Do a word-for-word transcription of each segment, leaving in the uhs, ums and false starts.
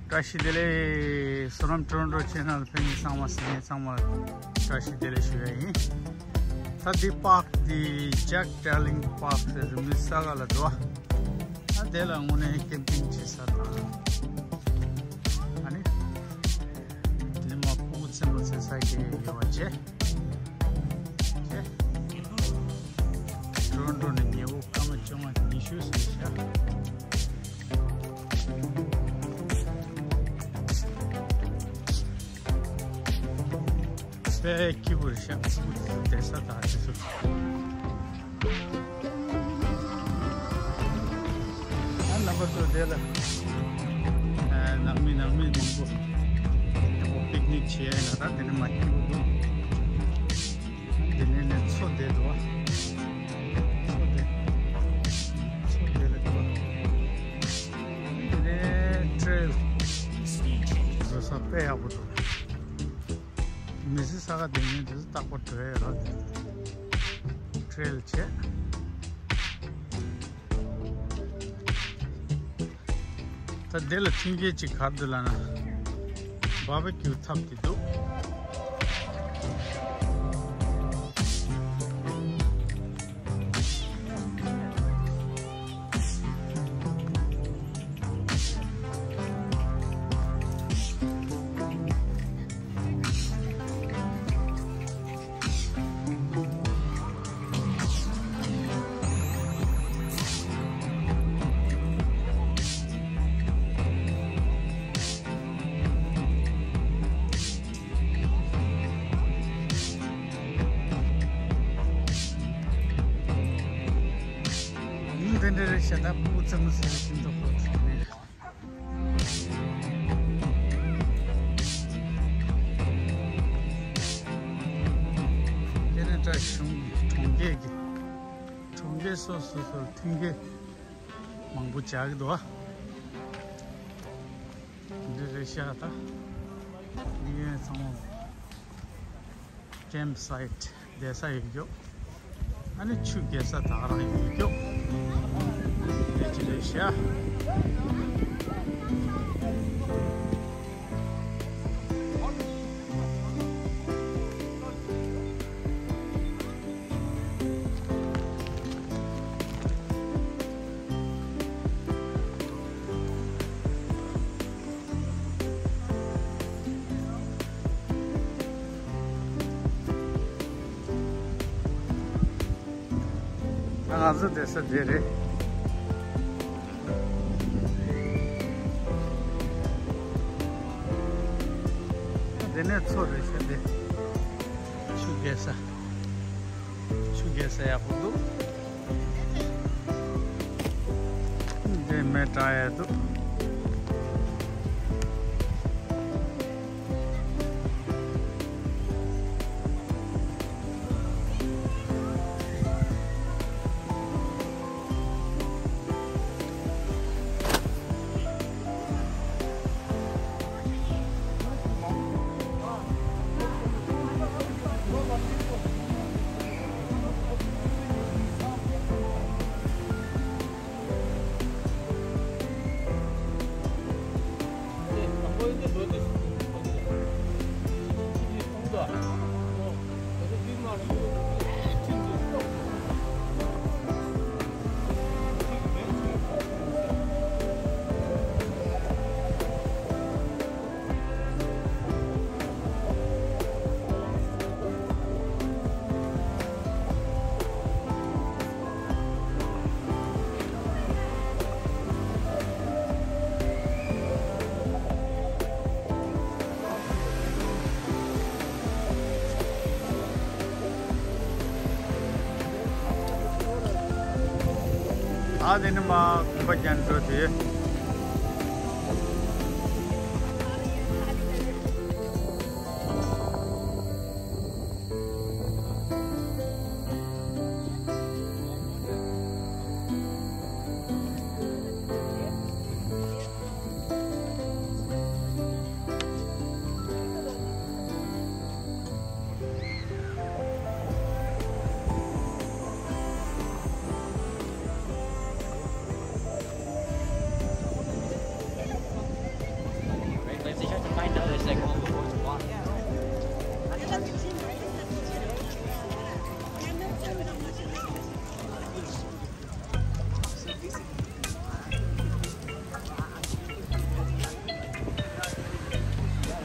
བཀྲ་ཤིས་བདེ་ལེགས། བསོད་ནམས་ཊོ་རོན་ཊོ་ཆེ་ནལ་ཕེབས་མཁན་ཚང་མ་གཟིགས་མཁན་ཚང་མ་ལ་བཀྲ་ཤིས་བདེ་ལེགས་ཞུ་ཡ་ཡིན། ད་འདི་པཱརྐ་འདི་ཇེག་ཊེ་ལིང་པཱརྐ་ཟེར་མི་ས་ག་ལ་འགྲོ་བ། ད་དེ་ལ་དངོས་གནས་ཀེམ་པིང་བྱེད་ས་དང་། ཨ་ནི་དེ་མ་ཕྲུ་གུ་རྩེད་མོ་རྩེ་ས་གི་ཡོད་པ་བྱས། ཊོ་རོན་ཊོ་ནས་ཉེ་བོ་སྐར་མ་བཅོ་ལྔ་ཉི་ཤུ་ཟིན་ཤག་དཔེ་སྐྱིད་པོ་རེད་ཤག་བདེ་ས་དང་དེ་ཚོ། ཨ་རྣམ་པ་ཚོ་དེ་ལ་ཨ་ནང་མི་ནང་མི་མང་པོ་ཡག་པོ་པིག་ནིག་བྱེད་ཡ་ཡིན་ན། ད་དེ་ནས་མ་སྐྱིད་པོ་འདུག་དེ་ནས་ནས་མཚོ་དེ་འདུག་བ། མཚོ་དེ། མཚོ་དེ་ལ་འདུག་བ། དེ་ནས་ཊེ་རེལ་འགྲོ་ས་དཔེ་ཡག་པོ་འདུག་མི་ཚེ་ས་ག་དེ་ཉིད་དུ་རྟག་པར་འགྲོ་ཡས་རོགས་ཊེ་རེལ་བྱས། ད་འདི་ལ་མཐུན་རྐྱེན་གཅིག་ག་རེ་འདུག་ལབ་ན། བར་བེ་ཀིའུ་ཐབ་ཀྱི་འདུག་ཡིན་དེ་འདྲ་རེད་ཤག་ད་ཕྲུ་གུ་རྩེད་མོ་རྩེ་བའི་ཤིང་ཏོག་ཁོག་ཅིག་རེད། དེ་ནས་ད་གཞུང་གི་གྲོང་ཁྱེར་གྱི་གྲོང་ཁྱེར་སོ་སོ་སོར་མཐུན་རྐྱེན་མང་པོ་བྱ་གི་འདུག་ཨ། འདི་རེད་ཤག་ད་གཡས་གཡོན་ཚང་མ། ཀེམ་སའིཊ་བསྡད་ས་ཡོད་རྒྱུ། ཨ་ནི་ཆུ་རྐྱལ་ས་ད་ག་རང་ཡོད་རྒྱུ། དེ་ཅི་རེད་ཤག་ང་ཚོ་བསྡད་ས་དེ་རེད། དེ་ནས་མཚོ་རེད་ཤག་དེ། ཆུ་རྐྱལ་ས། ཆུ་རྐྱལ་ས་ཡག་པོ་འདུག་དེ་མེ་དྲག་ཡ་འདུག་ཨ་དེ་ནི་མ་གོམ་པ་རྒྱག་འགྲོ་དེ།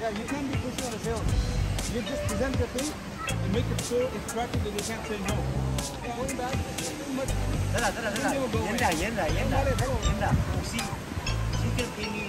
Yeah, you can't be pushy on the sales. You just present your thing and make it so attractive that they can't say no. Going back, it's too much. 来了，来了，来了，严点，严点，严点，严点。You can pay me.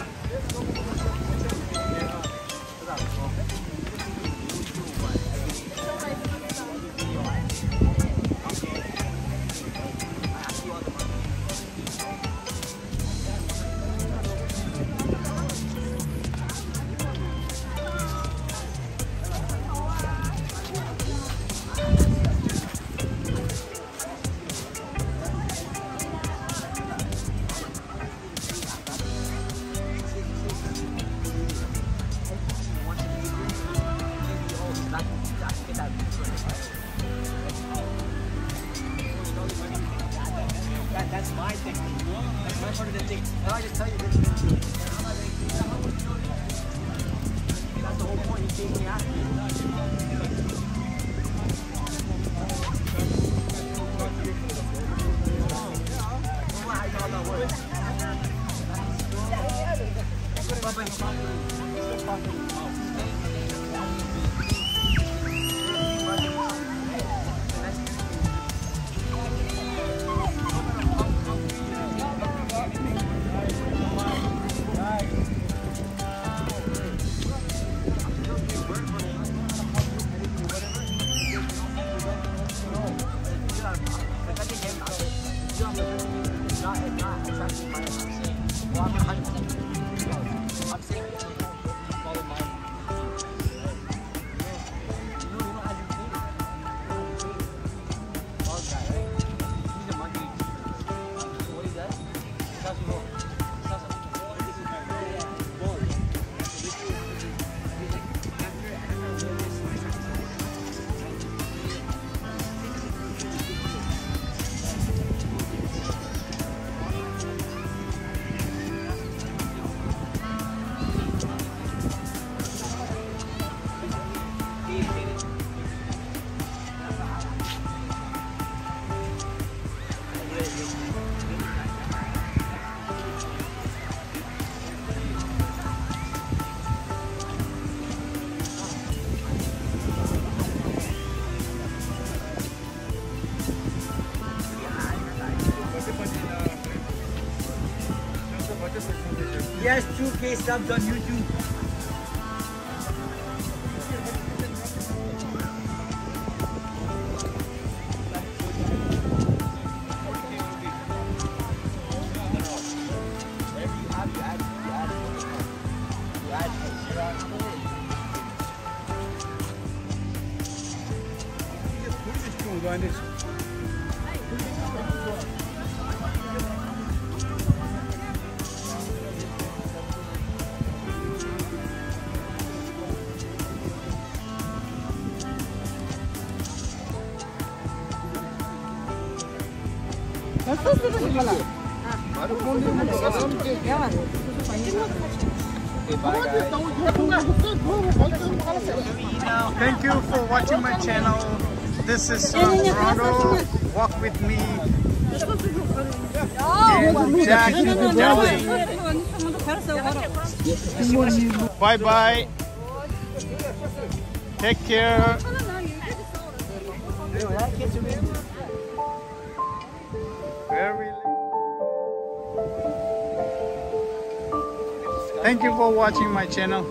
That, that's my technique. That's my part of the thing. And I just tell you this thing too. That's the whole point. You take me out. Yes, two K subs on YouTube. Thank you for watching my channel. This is Ron Ronaldo. Walk with me. Jack Darling. Bye bye. Take care. Very. Thank you for watching my channel.